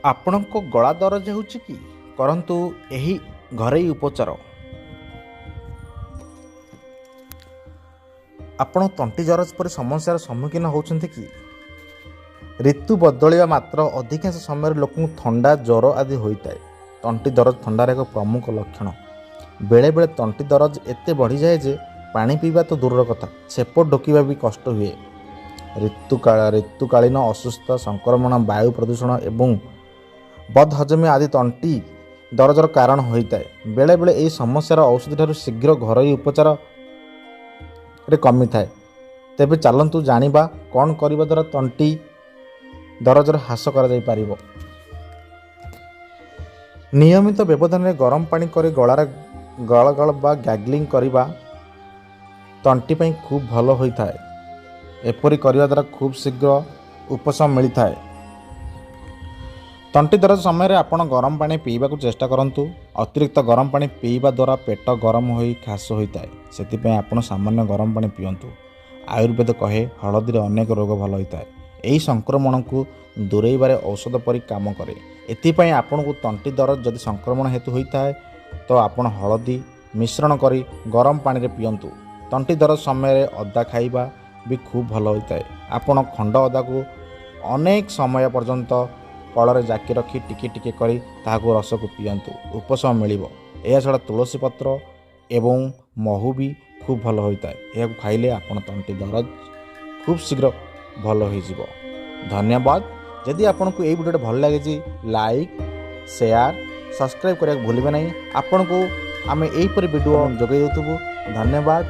ଆପଣଙ୍କ ଗଳା ଦରଜ ହେଉଛି କି? କରନ୍ତୁ ଏହି ଘରୋଇ ଉପଚାର। ଆପଣ ତଣ୍ଟି ଦରଜ ପରି ସମସ୍ୟାର ସମ୍ମୁଖୀନ ହେଉଛନ୍ତି କି? ଋତୁ ବଦଳିବା ମାତ୍ର ଅଧିକାଂଶ ସମୟରେ ଲୋକଙ୍କୁ ଥଣ୍ଡା, ଜ୍ୱର ଆଦି ହୋଇଥାଏ। ତଣ୍ଟି ଦରଜ ଥଣ୍ଡାର ଏକ ପ୍ରମୁଖ ଲକ୍ଷଣ। ବେଳେବେଳେ ତଣ୍ଟି ଦରଜ ଏତେ ବଢ଼ିଯାଏ ଯେ ପାଣି ପିଇବା ତ ଦୂରର କଥା, ଛେପ ଢୋକିବା ବି କଷ୍ଟ ହୁଏ। ଋତୁକାଳୀନ ଅସୁସ୍ଥତା, ସଂକ୍ରମଣ, ବାୟୁ ପ୍ରଦୂଷଣ ଏବଂ ବଦହଜମି ଆଦି ତଣ୍ଟି ଦରଜର କାରଣ ହୋଇଥାଏ। ବେଳେବେଳେ ଏହି ସମସ୍ୟାର ଔଷଧଠାରୁ ଶୀଘ୍ର ଘରୋଇ ଉପଚାରରେ କମିଥାଏ। ତେବେ ଚାଲନ୍ତୁ ଜାଣିବା କ'ଣ କରିବା ଦ୍ୱାରା ତଣ୍ଟି ଦରଜର ହ୍ରାସ କରାଯାଇପାରିବ। ନିୟମିତ ବ୍ୟବଧାନରେ ଗରମ ପାଣି କରି ଗଳାରେ ଗଳ ବା ଗାର୍ଗଲିଂ କରିବା ତଣ୍ଟି ପାଇଁ ଖୁବ୍ ଭଲ ହୋଇଥାଏ। ଏପରି କରିବା ଦ୍ୱାରା ଖୁବ୍ ଶୀଘ୍ର ଉପଶମ ମିଳିଥାଏ। ତଣ୍ଟି ଦରଜ ସମୟରେ ଆପଣ ଗରମ ପାଣି ପିଇବାକୁ ଚେଷ୍ଟା କରନ୍ତୁ। ଅତିରିକ୍ତ ଗରମ ପାଣି ପିଇବା ଦ୍ୱାରା ପେଟ ଗରମ ହୋଇ ଖାସ ହୋଇଥାଏ। ସେଥିପାଇଁ ଆପଣ ସାମାନ୍ୟ ଗରମ ପାଣି ପିଅନ୍ତୁ। ଆୟୁର୍ବେଦ କହେ, ହଳଦୀରେ ଅନେକ ରୋଗ ଭଲ ହୋଇଥାଏ। ଏହି ସଂକ୍ରମଣକୁ ଦୂରେଇବାରେ ଔଷଧ ପରି କାମ କରେ। ଏଥିପାଇଁ ଆପଣଙ୍କୁ ତଣ୍ଟି ଦରଜ ଯଦି ସଂକ୍ରମଣ ହେତୁ ହୋଇଥାଏ, ତ ଆପଣ ହଳଦୀ ମିଶ୍ରଣ କରି ଗରମ ପାଣିରେ ପିଅନ୍ତୁ। ତଣ୍ଟି ଦରଜ ସମୟରେ ଅଦା ଖାଇବା ବି ଖୁବ୍ ଭଲ ହୋଇଥାଏ। ଆପଣ ଖଣ୍ଡ ଅଦାକୁ ଅନେକ ସମୟ ପର୍ଯ୍ୟନ୍ତ କଳରେ ଜାକି ରଖି ଟିକେ ଟିକେ କରି ତାହାକୁ ରସକୁ ପିଅନ୍ତୁ, ଉପଶମ ମିଳିବ। ଏହାଛଡ଼ା ତୁଳସୀ ପତ୍ର ଏବଂ ମହୁ ବି ଖୁବ୍ ଭଲ ହୋଇଥାଏ। ଏହାକୁ ଖାଇଲେ ଆପଣ ତଣ୍ଟି ଦରଜ ଖୁବ୍ ଶୀଘ୍ର ଭଲ ହୋଇଯିବ। ଧନ୍ୟବାଦ। ଯଦି ଆପଣଙ୍କୁ ଏଇ ଭିଡ଼ିଓଟି ଭଲ ଲାଗିଛି, ଲାଇକ୍, ସେୟାର, ସବସ୍କ୍ରାଇବ୍ କରିବାକୁ ଭୁଲିବେ ନାହିଁ। ଆପଣଙ୍କୁ ଆମେ ଏହିପରି ଭିଡ଼ିଓ ଯୋଗାଇ ଦେଉଥିବୁ। ଧନ୍ୟବାଦ।